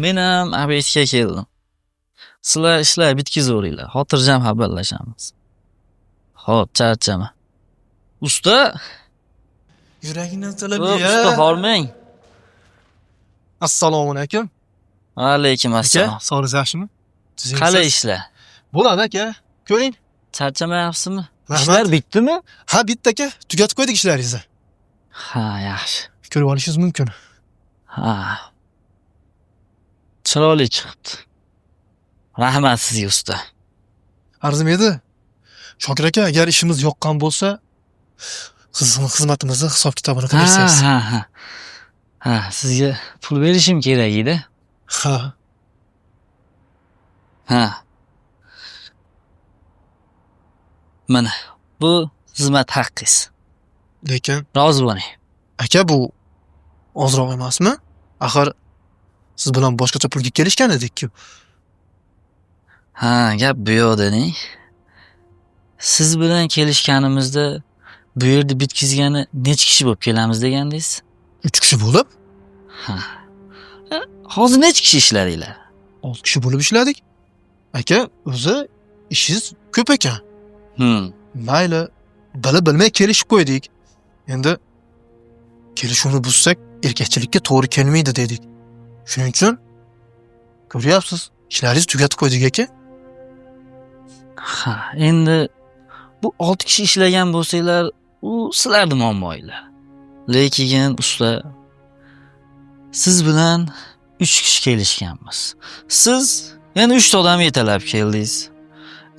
Men ham obedga keldim. Sizlar ishlar bitkazaveringlar. Xotirjam xabarlashamiz. Xo'p, charchama. Usta, Yuragingdan silib ya. Usta, hormang. Assalomu alaykum. Va alaykum assalom. Aka, sog'ligingiz yaxshimi? Qalay ishlar? Bo'ladi aka. Ko'ring. Charchamayapsizmi? Ishlar bitdimi? Ha, bitdi aka. Tugatib qo'ydik ishlaringizni. Ha, yaxshi. Ko'rib olishingiz mumkin. Ha. Chiroyli chiqibdi. Rahmat sizga usta. Arzimaydi. Shokir aka, agar ishimiz yoqqan bo'lsa, xizmatimizni hisob-kitobini qilib bersangiz. Ha, ha. Ha, sizga pul berishim kerak edi. Ha. Ha. Mana bu xizmat haqqingiz. Lekin rozi bo'ling. Aka, bu ozroq emasmi? Axir siz bilan boshqacha pulga kelishgan edik-ku. Ha, gap bu yoqda-ning. Siz bilan kelishganimizda bu yerda bitkizgani necha kishi bo'lib kelamiz degandingiz? 3 kishi bo'lib? Ha. Hozir necha kishi ishladinglar? 6 kishi bo'lib ishladik. Aka, o'zi ishingiz ko'p ekan. Mayli, bilib-bilmay kelishib qo'ydik. Endi kelishuvni buzsak erkakchilikka to'g'ri kelmaydi dedik. Shuning uchun ko'ryapsiz, ishlaringizni tugatib qo'ydik aka. Ha, endi bu 6 kishi ishlagan bo'lsanglar, u sizlarning muammoinglar. Lekin usta, siz bilan 3 kishi kelishganmiz. Siz yana 3 ta odam yetalab keldingiz.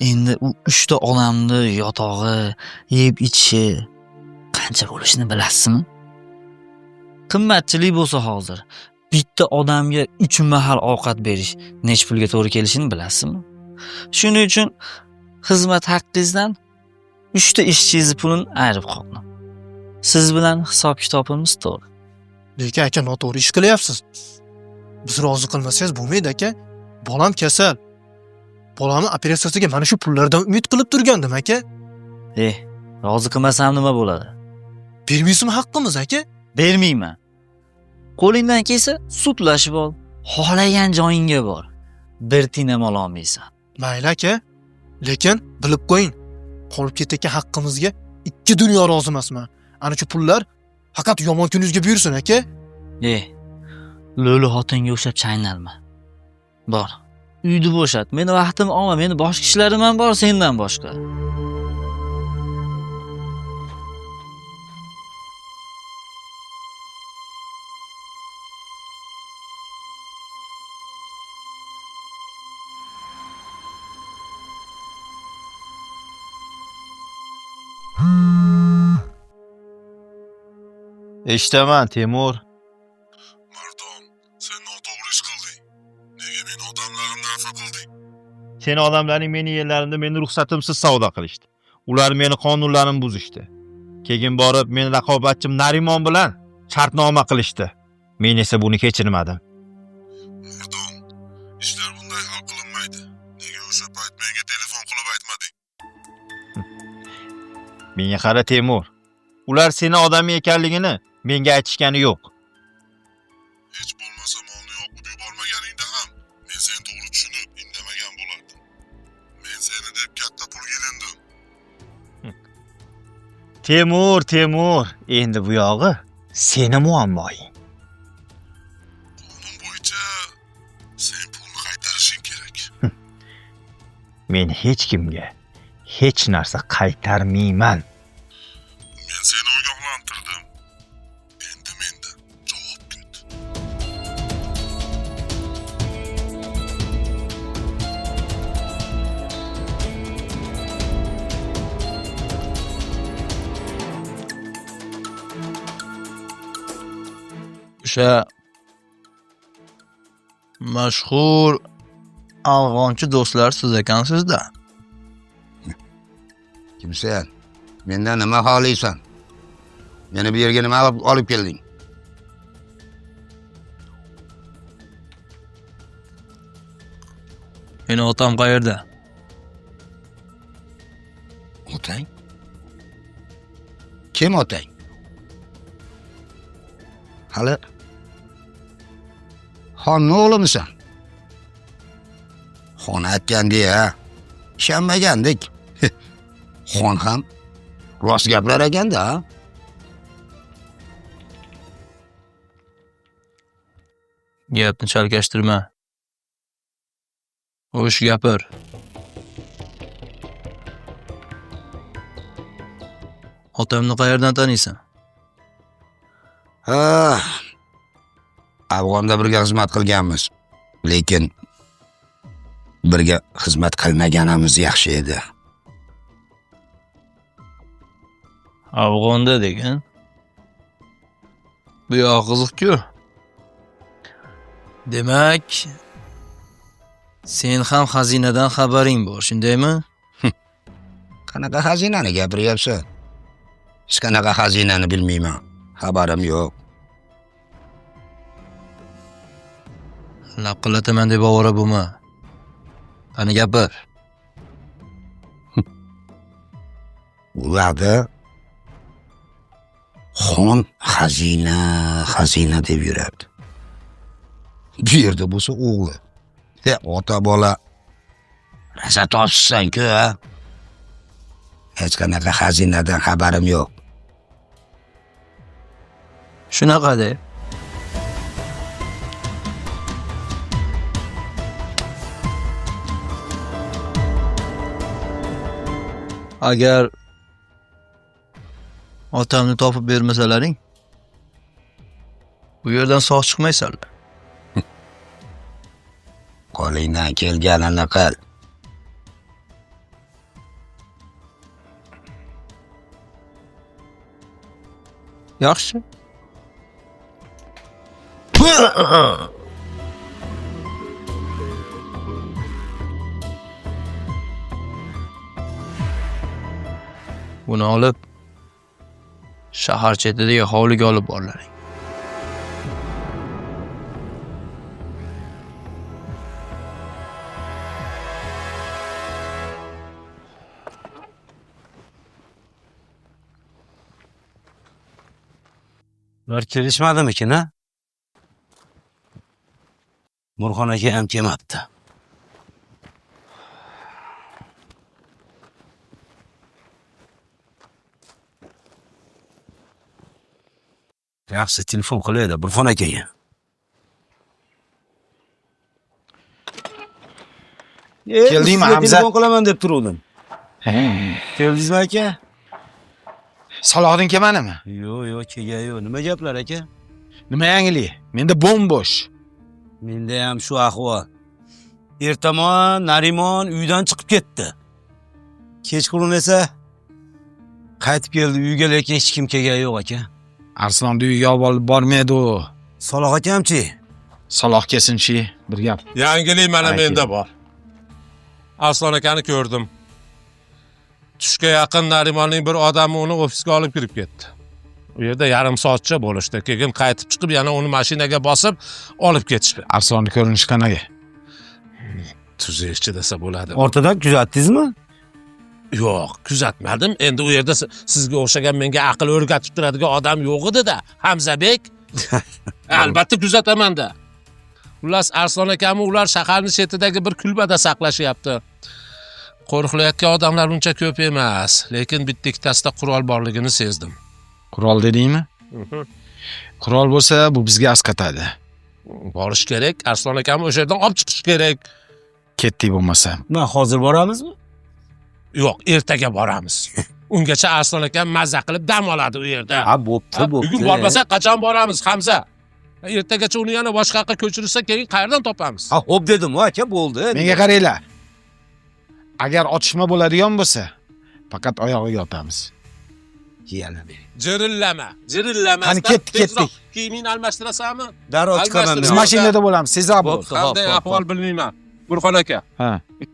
Endi u 3 ta odamni yotog'i, yeb ichishi qancha bo'lishini bilasizmi? Qimmatchilik bo'lsa hozir bitta odamga 3 mahal ovqat berish nech pulga to'g'ri kelishini bilasizmi? Shuning uchun xizmat haqqingizdan 3 ta ishchingizni pulini ayirib qoldim. Siz bilan hisob-kitobimiz to'g'ri. Lekin aka noto'g'ri ish qilyapsiz. Biz rozi qilmasangiz bo'lmaydi aka. Bolam kasal. Bolamni operatsiyasiga mana shu pullardan umid qilib turgandim aka. Rozi qilmasam nima bo'ladi? Bermaysizmi haqqimiz aka? Bermayman. Qo'lingdan kelsa sudlashib ol. Xohlagan joyingga bor. Bir tiyin ham ololmaysan. Mayli aka, lekin bilib qo'ying, qolib ketayotgan haqqimizga 2 dunyo rozi emasman. Ana shu pullar faqat yomon kuningizga buyursin aka. Lo'li xotinga o'xshab chaynalma. Bor. Uyni bo'shat. Meni vaqtim olma, meni boshqa ishlarim ham bor sendan boshqa. Eshitaman, Temur. Mardon, sen noto'g'ri ish qilding. Nega meni odamlarimni xafa qilding? Seni odamlaring meni yerlarimda meni ruxsatimsiz savdo qilishdi. Ular meni qonunlarimni buzishdi. Keyin borib meni raqobatchim Narimon bilan shartnoma qilishdi. Men esa buni kechirmadim. Mardon, ishlar bunday hal qilinmaydi. Nega o'sha payt menga telefon qilib aytmading? Menga qara, Temur. Ular seni odaming ekanligini menga aytishgani yo'q. Hech bo'lmasa molni yoqib yubormaganingda ham men seni to'g'ri tushunib indamagan bo'lardim. Men seni deb katta pulga ilindim. Temur, Temur, endi bu yog'i seni muammoing. Qonun bo'yicha sen pulni qaytarishing kerak. Men hech kimga hech narsa qaytarmayman. Men seni ogohlantirdim. Endi mendan javob kut. O'sha mashhur afg'onchi do'stlar siz ekansizda. Kimsan? Mendan nima xohlaysan? Meni bu yerga nima olib kelding? Meni otam qayerda? Otang? Kim otang? Hali xonni o'g'limisan? Xon aytgandi ya, ishonmagandik. Xon ham rost gaplar ekanda. Gapni chalkashtirma. Xo'sh, gapir. Otamni qayerdan taniysan? Ha, Afg'onda birga xizmat qilganmiz. Lekin birga xizmat qilmaganimiz yaxshi edi. Afg'onda degan. Bu yoq qiziq-ku. Demak, sen ham xazinadan xabaring bor, shundaymi? Qanaqa xazinani gapiryapsan? Hech qanaqa xazinani bilmayman. Xabarim yo'q. Laqillataman deb ovora bo'lma. Qani gapir. Ularda xon xazina, xazina deb yurardi. Bu yerda bo'lsa o'g'li. Ota bola rosa topsan-ku, ha? Hech qanaqa xazinadan xabarim yo'q. Shunaqa de. Agar otamni topib bermasalaring, bu yerdan sog' chiqmaysanlar. Qo'lingdan kelganini qil. Yaxshi. Buni olib shahar chetidagi hovliga olib borlaring. Ular kelishmadimikin, a? Burxon aka ham kelmabdi. Yaxshi, telefon qilaydi Burxon akaga. Keldingmi, Hamza? Telefon qilaman deb turuvdim. Keldingizmi aka? Salohiddin kelmadimi? Yo'q, yo'q, kelgan yo'q. Nima gaplar aka? Nima yangilik? Menda bo'm-bo'sh. Menda ham shu ahvol. Ertamon Narimon uydan chiqib ketdi. Kechqurun esa qaytib keldi uyga, lekin hech kim kelgan yo'q aka. Arslonni uyga olib bormaydi u. Saloh akamchi? Saloh kelsinchi, bir gap. Yangilik mana menda bor. Arslon akani ko'rdim. Tushga yaqin Narimonning bir odami uni ofisga olib kirib ketdi. U yerda yarim soatcha bo'lishdi. Keyin qaytib chiqib yana uni mashinaga bosib olib ketishdi. Arslonni ko'rinishi qanaqa? Tuzukchi desa bo'ladi. Ortadan kuzatdingizmi? Yo'q, kuzatmadim. Endi u yerda sizga o'xshagan menga aql o'rgatib turadigan odam yo'q edi-da, Hamzabek. Albatta kuzataman-da. Xullas, Arslon akamni ular shaharning chetidagi bir kulbada saqlashyapti. Qo'riqlayotgan odamlar uncha ko'p emas, lekin bitta-ikkitasida qurol borligini sezdim. Qurol dedingmi? Qurol bo'lsa, bu bizga asqatadi. Borish kerak, Arslon akamni o'sha yerdan olib chiqish kerak. Ketdik bo'lmasa. Ma hozir boramizmi? Yo'q, ertaga boramiz. Ungacha Arslon akam mazza qilib dam oladi u yerda. Ha, bo'pti, bo'pti. Bugun bormasak qachon boramiz, Hamza? Ertagacha uni yana boshqa yoqqa ko'chirsa, keyin qayerdan topamiz? Ha, xo'p dedim, aka, bo'ldi. Menga qaranglar. Agar otishma bo'ladigan bo'lsa, faqat oyog'iga otamiz. Yana bering. Jirillama, jirillama. Qani ketdik, ketdik. Kiyimingni almashtirasanmi? Darrov chiqaman. Biz mashinada bo'lamiz, tezroq bo'l. Qanday ahvol bilmayman. Burxon aka. Ha.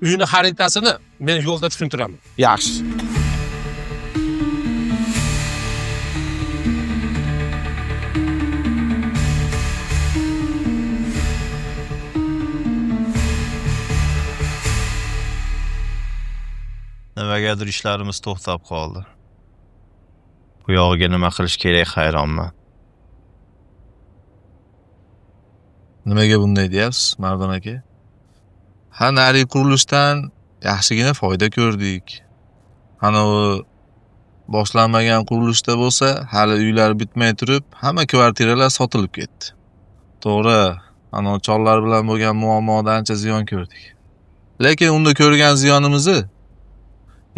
Uyni xaritasini men yo'lda tushuntiraman. Yaxshi. Nimagadir ishlarimiz to'xtab qoldi. Bu yog'iga nima qilish kerak hayronman. Nimaga bunday deyapsiz, Mardon aka? Ha, nari qurilishdan yaxshigina foyda ko'rdik. Ana u boshlanmagan qurilishda bo'lsa, hali uylar bitmay turib, hamma kvartiralar sotilib ketdi. To'g'ri, ana chollar bilan bo'lgan muammodan ancha ziyon ko'rdik. Lekin unda ko'rgan ziyonimizni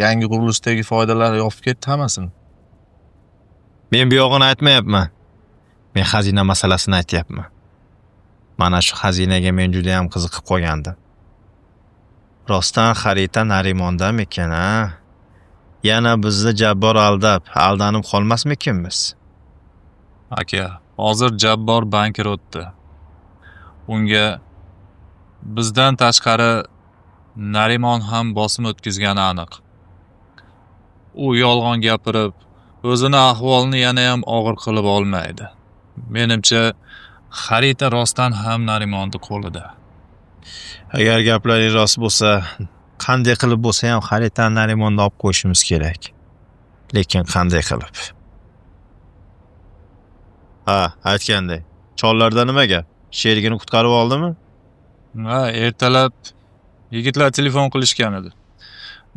yangi qurilishdagi foydalar yopib ketdi hammasini. Men bu yog'ini aytmayapman. Men xazina masalasini aytyapman. Mana shu xazinaga men juda ham qiziqib qolgandim. Rostdan xarita Narimondamikan, a? Yana bizni Jabbor aldab, aldanib qolmasmikinmiz? Aka, hozir Jabbor bankrotdi. Unga bizdan tashqari Narimon ham bosim o'tkazgani aniq. U yolg'on gapirib, o'zini ahvolini yana ham og'ir qilib olmaydi. Menimcha, xarita rostdan ham Narimonning qo'lida. Agar gaplaring rost bo'lsa, qanday qilib bo'lsa ham xaritani Narimonda olib qo'yishimiz kerak. Lekin qanday qilib? Ha, aytganday, chollarda nima gap? Sherigini qutqarib oldimi? Ha, ertalab yigitlar telefon qilishgan edi.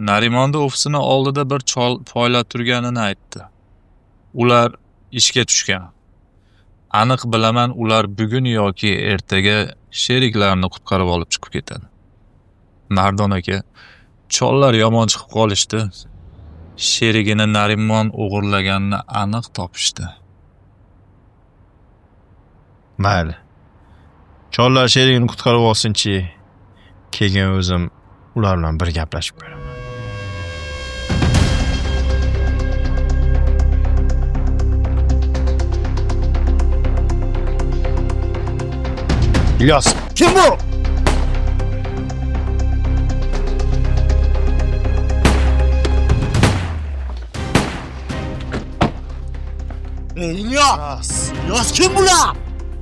Narimonda ofisini oldida bir chol poylab turganini aytdi. Ular ishga tushgan. Aniq bilaman, ular bugun yoki ertaga sheriklarni qutqarib olib chiqib ketadi. Mardon aka, chollar yomon chiqib qolishdi. Sherigini Narimon o'g'irlaganini aniq topishdi. Mayli. Chollar sherigini qutqarib olsinchi. Keyin o'zim ular bilan bir gaplashib ko'raman. İlyos, kim bu? İlyos! İlyos kim bular?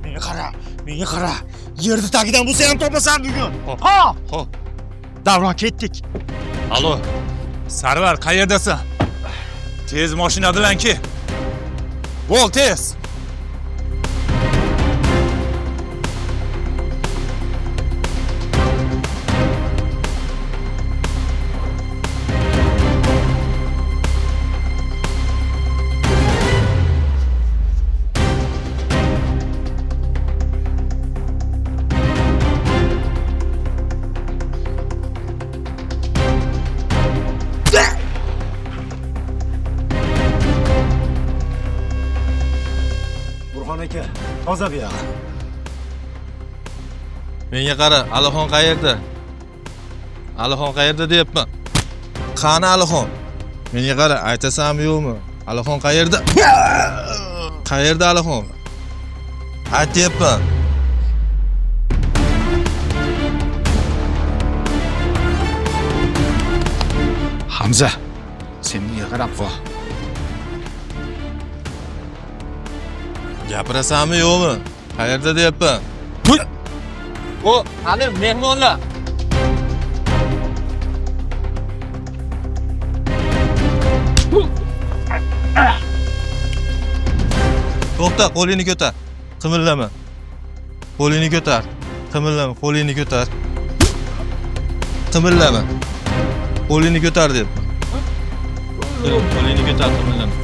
Menga qara, menga qara. Yerni tagidan bo'lsa ham topasan bugun. Ha! Xo'p. Davron ketdik. Alo. Sarvar, qayerdasan? Tez mashina bilan kel. Bo'l tez. Toza bu yog'i. Menga qara, Alixon qayerda? Alixon qayerda deyapman. Qani Alixon? Menga qara, aytasanmi yo'qmi? Alixon qayerda? Qayerda Alixon? Ayt deyapman. Hamza, sen menga qarab qol. Gapirasanmi yo'qmi? Qayerda deyapman. O, hali mehmonlar. To'xta, qo'lingni ko'tar. Qimillama. Qo'lingni ko'tar. Qimillama, qo'lingni ko'tar. Qimillama. Qo'lingni ko'tar deyapman. Qo'lingni ko'tar, qimillama.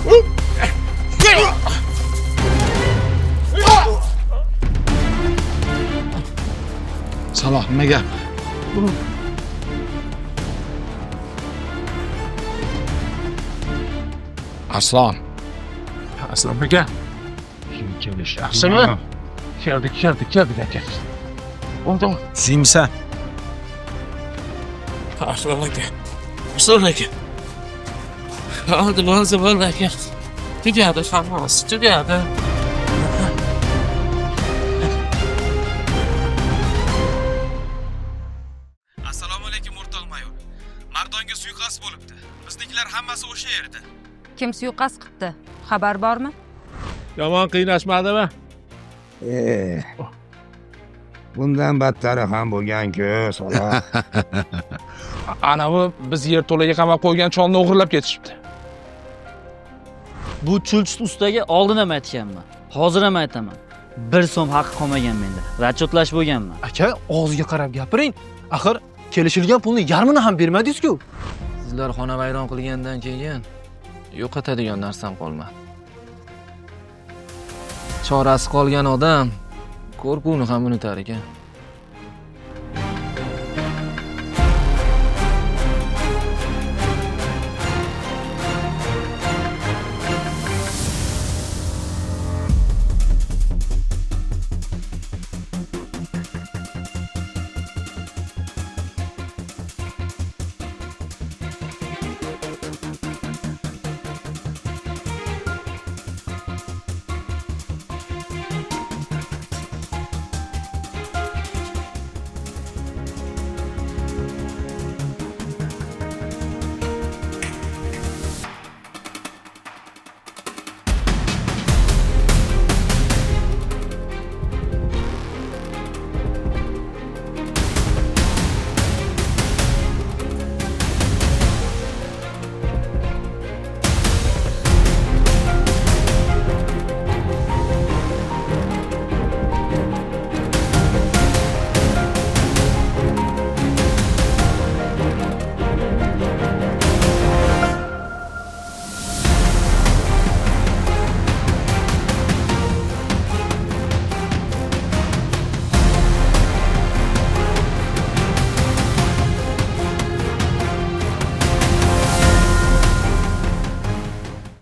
Saloh, nima gap? Arslon. Arslon aka. Kim kelish? Yaxshimi? Keldik, keldik, keldik aka. Oldim. Zimsa. Arslon aka. Arslon aka. Oldi, bo'ldi, bo'ldi aka. Tugadi hammasi, tugadi. Assalomu alaykum o'rtoq mayor. Mardonga suiqasd bo'libdi. Biznikilar hammasi o'sha yerda. Kim suiqasd qildi? Xabar bormi? Yomon qiynashmadimi? Bundan battari ham bo'lgan-ku, Saloh. Anavi biz yerto'laga qamab qo'ygan cholni o'g'irlab ketishibdi. Bu chulchut ustaga oldin ham aytganman, hozir ham aytaman. 1 so'm haqqi qolmagan menda. Rachotlash bo'lganman. Aka, og'ziga qarab gapiring. Axir kelishilgan pulni yarmini ham bermadingiz-ku. Sizlar xonavayron qilgandan keyin yo'qotadigan narsam qolmadi. Chorasi qolgan odam qo'rquvni ham unutar ekan.